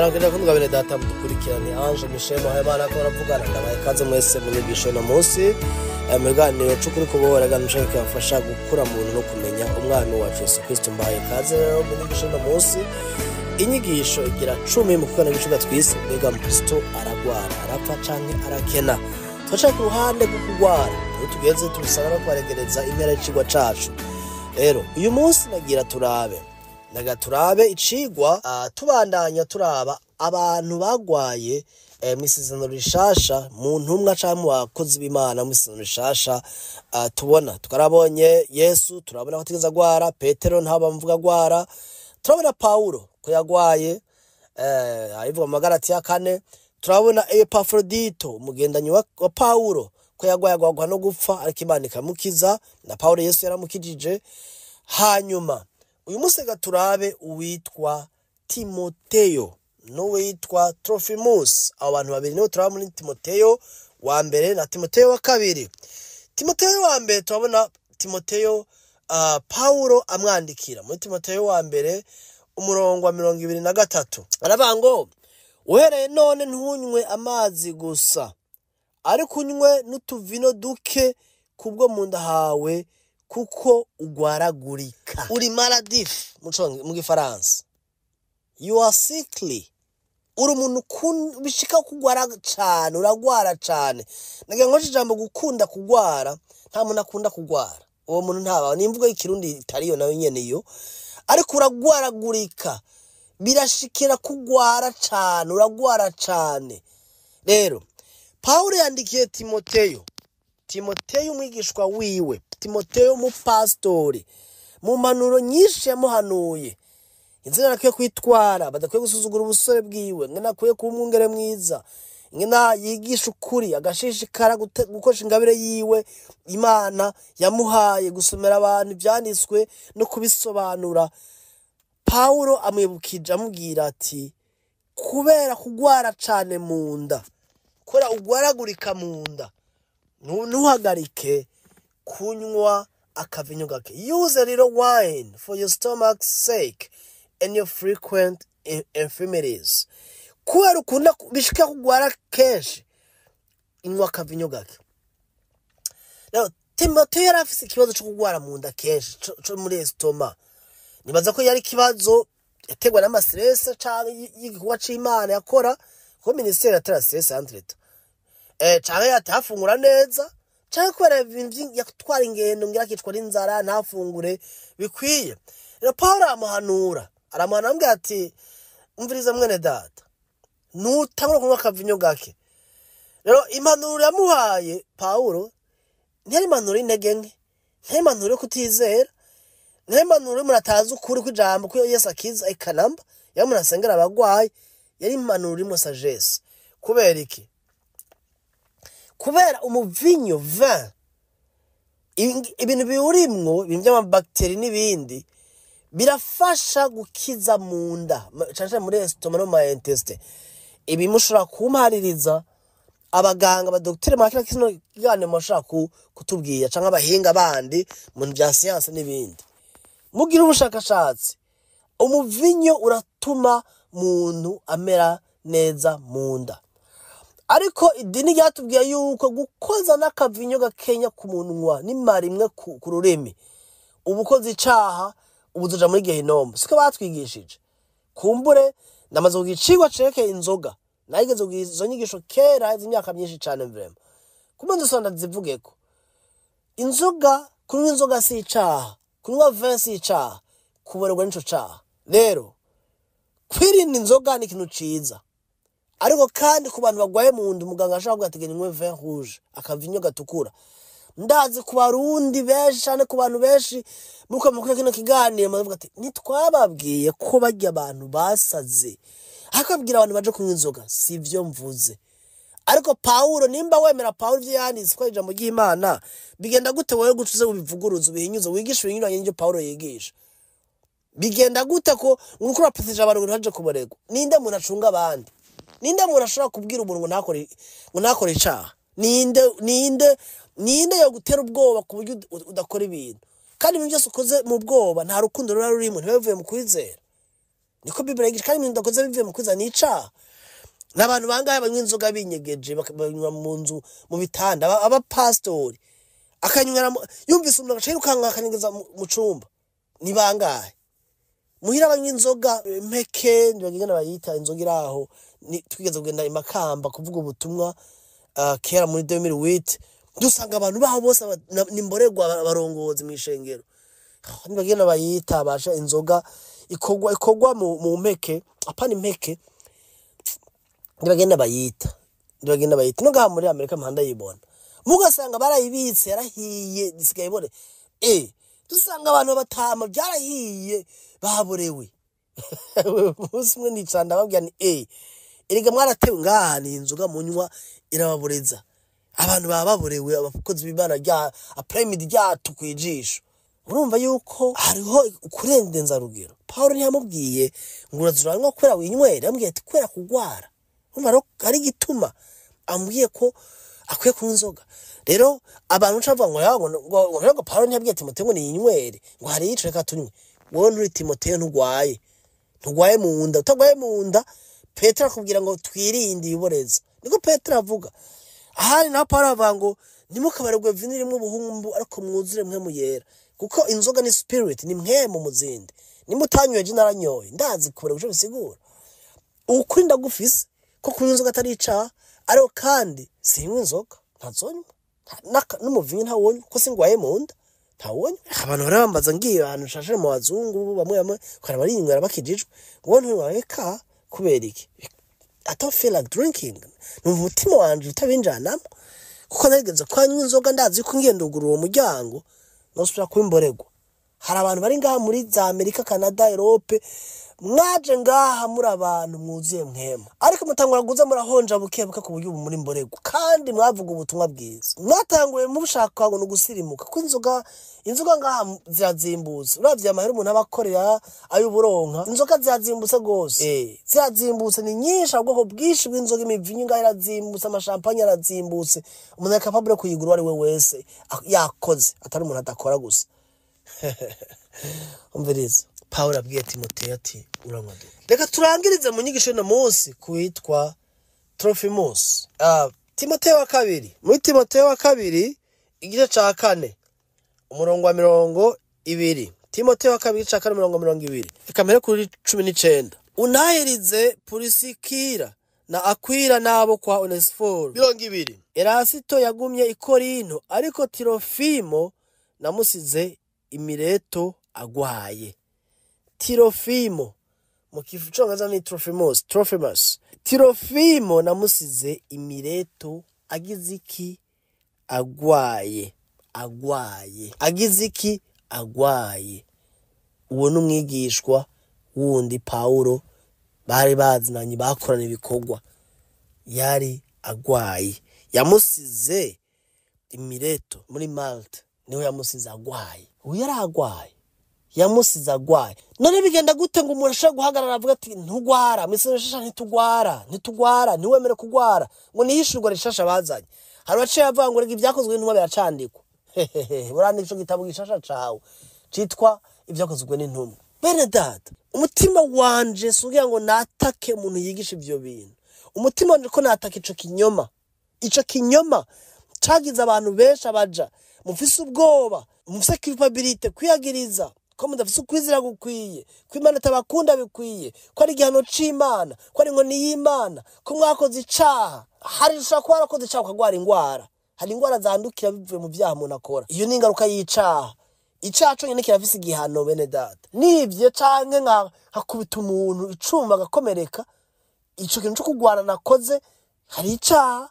Ndabarakira ko bene data mudukurikirane Ange Michel Muhayimana ko baravugana. Ndabaye kaze mwese mu nyigisho no munsi mu biganiro c'ukuri kubohora ganusha kibafasha gukura mu buntu no kumenya umwami wacu Yesu Kristo. Mbaye kaze rero mu nyigisho no munsi, inyigisho igira 10 mu kugana ibicuga twise mbega Mukristo aragwara, arapfa canke arakena. Twaca ku ruhande rwo kugwara, iyo tugeze tubisaba no kubaregereza impera y'icigwa cacu. Rero uyu munsi nagira turabe naga turabe icigwa, tubandanya turaba abantu bagwaye mw'isezerano rishasha, mu ntumwa canke mu bakozi b'Imana mw'isezerano rishasha. Tubona twarabonye Yesu, turabona ko atigeze agwara. Petero ntabo bamuvuga agwara. Turabona Paulo ko yagwaye, abivuga mu Magaratiya 4. Turabona Epafrodito, umugendanyi wa Paulo, ko yagwaye agwagwa no gupfa, ariko Imana ikamukiza, na Paulo Yesu yaramukijije. Hanyuma uyu munsi reka turabe uwitwa Timoteyo n'uwitwa Trofimus. Abo bantu babiri nibo turaba muri Timoteyo wa mbere na Timoteyo wa kabiri. Timoteyo wa mbere, turabona Timoteyo, Paulo amwandikira muri Timoteyo wa mbere umurongo wa 23, aravuga ngo: "Uhereye none ntunywe amazi gusa, ariko unywe n'utuvino duke kubwo mu nda hawe, kuko ugwaragurika, uri maladif mu gifaransa, you are sickly." Uri umuntu bishika kugwara cane, uragwara cane. Nagira ngo ijambo gukunda kugwara, nta muntu akunda kugwara, uwo muntu ntaba ni imvugo y'ikirundi itariyo nayo nyene iyo. Ariko uragwaragurika, birashikira kugwara cane, uragwara cane. Rero Pawulo yandikiye Timoteyo, Timoteyo umwigishwa wiwe, Timoteyo umupasitori, mu mpanuro nyinshi yamuhanuye inzira akwiye kwitwara, badakwiye gusuzugura ubusore bwiwe, ngena akwiye kuba umwungere mwiza, ngena yigisha ukuri, agashishikara gukoresha ingabire yiwe Imana yamuhaye, gusomera abantu ivyanditswe no kubisobanura. Pawulo amwibukije amubwira ati: "Kubera kugwara cane mu nda, kubera ugwaragurika mu nda, ntuhagarike kunywa akavinyu gake." Use a little wine for your stomach's sake and your frequent infirmities. Kubera ukunda bishika kugwara kenshi, inywa akavinyu gake. Rero Timoteyo yari afise ikibazo co kugwara mu nda kenshi, co muri estomac. Nibaza ko yari ikibazo yategwa n'ama stress canke y'igikorwa c'Imana yakora, kuko ministère yatera stress entre-temps, canke atafungura neza, canke kubera ibintu yatwara ingendo, ngira akicwa n'inzara, ntafungure bikwiye. Rero Pawulo aramuhanura, aramubwira ati: "Umviriza mwene data, nutangura kunywa akavinyo gake." Rero impanuro yamuhaye Pawulo ntiyari impanuro y'intege nke, ntiyari impanuro yo kutizera, ntiyari impanuro y'umuntu atazi ukuri kw'ijambo ko Yesu akiza ikanamba, yari umuntu asengera abagwayi, yari impanuro irimwo sagesse. Kubera iki? Kubera umuvinyo, vin, ibintu biwurimwo, ibintu by'amabakiteri n'ibindi, birafasha gukiza mu nda, cane cane muri estomac no mu ma intestins. Ibi mushobora kumpaririza, abaganga, abadokiteri mwakira kino kiganiro, mushobora kutubwira, canke abahinga bandi mu bintu vya siyanse n'ibindi, mugira ubushakashatsi. Umuvinyo uratuma muntu amera neza mu nda. Ariko idini ryatubwiye yuko gukoza n'akavinyo gakenya ku munwa n'imara imwe ku rurimi uba ukoze icaha, ubu tuja muri gehinomu. Siko batwigishije? Kumbure ndamaze kugira icigwa cerekeye inzoga, nayigeze kugira izo nyigisho kera, haheze imyaka myinshi cane vraiment. Kumbe nzosonda ndazivugeko. Inzoga, kunywa inzoga si icaha, kunywa vin si icaha, kuborerwa nico caha. Rero kwirinda inzoga ni ikintu ciza, ariko kandi ku bantu bagwaye mu nda, umuganga ashobora kuvuga ati: "Genda unywe vin rouge, akavinyo gatukura." Ndazi ku barundi benshi cane, ku bantu benshi muko mukora kino kiganiro, baravuga ati: "Ntitwababwiye ko barya abantu basaze, ariko babwira abantu baje kunywa inzoga?" Sivyo mvuze. Ariko Pawulo, nimba wemera Pawulo ivyo yanditse ko ari ijambo ry'Imana, bigenda gute wowe guca uze ubivuguruze, ubihinyuze, wigishe ibinyuranye n'ivyo Pawulo yigisha? Bigenda gute ko uriko urapatisha abantu ngo ntibaje kuborerwa? Ninde muntu acunga abandi? Ninde muntu ashobora kubwira umuntu ngo ntakore icaha? Ninde yo gutera ubwoba ku buryo udakora ibintu? Kandi ibintu byose ukoze mu bwoba, nta rukundo ruba rurimo, ntibiba bivuye mu kwizera. Niko Bibiliya yigisha, kandi ibintu udakoze bivuye mu kwizera ni icaha. N'abantu bangahe banywa inzoga binyegeje, banywa mu nzu, mu bitanda, abapasitori akanywera yumvise umuntu agaca yirukanka akanyegeza mu cumba. Ni bangahe muhira banywa inzoga impeke, ntibagenda bayita inzoga iraho. Twigeze kugenda i Makamba kuvuga ubutumwa, kera muri 2008, dusanga abantu baho bose nimborerwa, abarongozi mw'ishengero. Ntibagenda bayita basha inzoga ikorwa mu mpeke, apana impeke, ntibagenda bayita no ngaha muri Amerika mpanda yibona, mugasanga barayibitse yarahiye, isigaye ibone. Dusanga abantu batama byarahiye, baborewe. Umunsi umwe nicara ndababwira ni erega mwaratewe ngaha, ni inzoga munywa irababoreza. Abantu baba baborewe, abakozi b'Imana rya après-midi ryatukuye ijisho. Urumva yuko hariho ukurendenza rugero. Paulo ntiyamubwiye ngo urazuranywa kubera winywera, yamubwiye ati kubera kugwara. Urumva rero hari igituma amubwiye ko akwiye kunywa inzoga. Rero abantu nca bavuga ngo ya, ngo Paulo ntiyabwiye Timoteyo ngo niyinywere, ngo hari yico reka tunywe. Wowe nturi Timoteyo, ntugwaye mu nda. Utagwaye mu nda, Petero akubwira ngo twirinde ibiboreza, niko Petero avuga. Ahandi naho Paulo avuga ngo ntimukabarirwe vino irimwo ubuhumbu, ariko mwuzure Mpwemu Yera, kuko inzoga ni spirit, ni mpwemu mu zindi. Nimba utanyoye, je naranyoye, ndazi kubera ico bisigura. Ukuri ndagufise ko kunywa inzoga atari icaha, ariko kandi sinywa inzoga, ntazonywa. N'umuvinyu ntawonywa, kuko singwaye mu nda, ntawonywa. Abantu barabambaza ngiye ahantu nshashe mu bazungu, bamwe bamwe ukara barinywera bakijijwe, ngo ntunywa, eka kubera iki? I don't feel like drinking. Numva umutima wanje utabinjanamo, kuko narigeze kwanywa inzoga, ndazi ko ngiye ndugurura uwo muryango nosubira kuba imborerwa. Hari abantu bari ngaha muri za Amerika, Canada, Europe, mwaje ngaha muri abantu mwuzuye Mpwemu, ariko mutangura kuza murahonja buke buke ku buryo ubu muri mborerwa, kandi mwavuga ubutumwa bwiza. Mwatanguye mushaka ngo ni ugusirimuka, kuko inzoga ngaha zirazimbutse. Uravye amahera umuntu aba akorera ay'uburonka, inzoga zirazimbutse gose. Zirazimbutse, ni nyinshi, ubwoko bwinshi bw'inzoga, imivinyu ngaha irazimbutse, amashampanye arazimbutse. Umuntu ari capable kuyigura uwo ari we wese yakoze, atari umuntu adakora gusa. Umviriza, Pawulo abwiye Timoteyo ati uranywa duke. Reka turangirize mu nyigisho y'uno munsi kuwitwa Trofimus. Timoteyo wa kabiri, muri Timoteyo wa kabiri igice ca 4 umurongo wa 20. Timoteyo wa kabiri igice ca 4 umurongo 20, reka mpere kuri 19. Unahirize Purisikira na Akwila n'abo kwa Onesiforo. 20. Erasito yagumye i Korinto, ariko Tirofimo namusize i Mileto agwaye. Tirofimo mu kicongereza ni Trophimus, Trophimus. Tirofimo namusize i Mileto agize iki? Agwaye. Agwaye. Agize iki? Agwaye. Uwo ni umwigishwa wundi Paulo bari bazinanye, bakorana ibikorwa. Yari agwaye, yamusize i Mileto muri Malta, niho yamusize agwaye. Uyu yari agwaye, yamusize agwaye. None bigenda gute ngo umuntu ashobore guhagarara avuga ati ntugwara? Mw'isezerano rishasha ntitugwara, ntitugwara, ntiwemere kugwara, ngo nihishurwa rishasha bazanye. Hari abaciye bavuga ngo reka ibyakozwe n'intumwa biracandikwa. Hehehe, urandika ico gitabo gishasha cawe citwa ibyakozwe n'intumwa. Bene data, umutima wanje si ugira ngo natake umuntu yigisha ivyo bintu. Umutima wanje ko nataka ico kinyoma, ico kinyoma cagize abantu benshi abaja mufise ubwoba, mufise culpabilité, kwiyagiriza ko mudafise ukwizera gukwiye, ko Imana itabakunda bikwiye, ko ari igihano c'Imana, ko ari inkoni y'Imana, ko mwakoze icaha. Hari ushobora kuba warakoze icaha ukagwara ingwara. Hari ingwara zandukira bivuye mu vyaha umuntu akora, iyo ni ingaruka y'icaha. Icaha conyene kirafise igihano. Bene data, nivye canke nkakubita umuntu icuma agakomereka, ico kintu co kugwana nakoze, hari icaha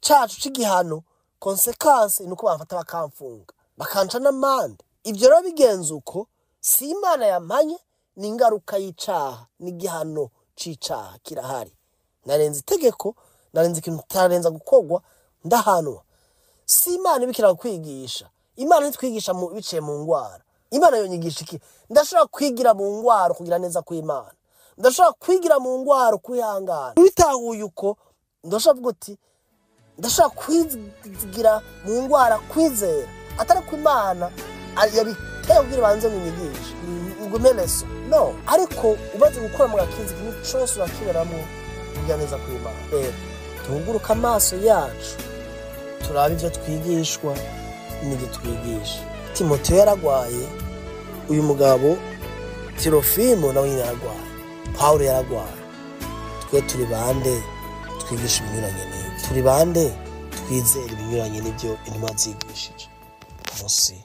cacu c'igihano. Conséquence ni uko bamfata bakamfunga, bakanca n'amande. Ivyo rero bigenze uko, si Imana yampanye, ni ingaruka y'icaha, n'igihano c'icaha kirahari. Narenze itegeko, narenze ikintu kitarenza gukorwa, ndahanwa. Si Imana ibikira kwigisha. Imana ntitwigisha biciye mu ngwara. Imana yonyigisha iki? Ndashobora kwigira mu ngwara kugira neza kw'Imana, ndashobora kwigira mu ngwara kwihangana. Witahuye uko, ndashobora kuvuga uti ndashobora kwigira mu ngwara kwizera, atari ko Imana yabiteguye. Tega kugira banze munyigishe ngume leso no, ariko umaze gukura mu gakiza, ikintu cose urakiberamwo kugira neza kw'Imana. Rero tuhuguruke amaso yacu, turabe ivyo twigishwa n'ibyo twigisha. Timoteyo yaragwaye, uyu mugabo Tirofimo nawe nyine yaragwaye, Pawulo yaragwaye. Twe turi bande twigisha ibinyuranye n'ibyo? Turi bande twizera ibinyuranye n'ibyo intumwa zigishije? Munsi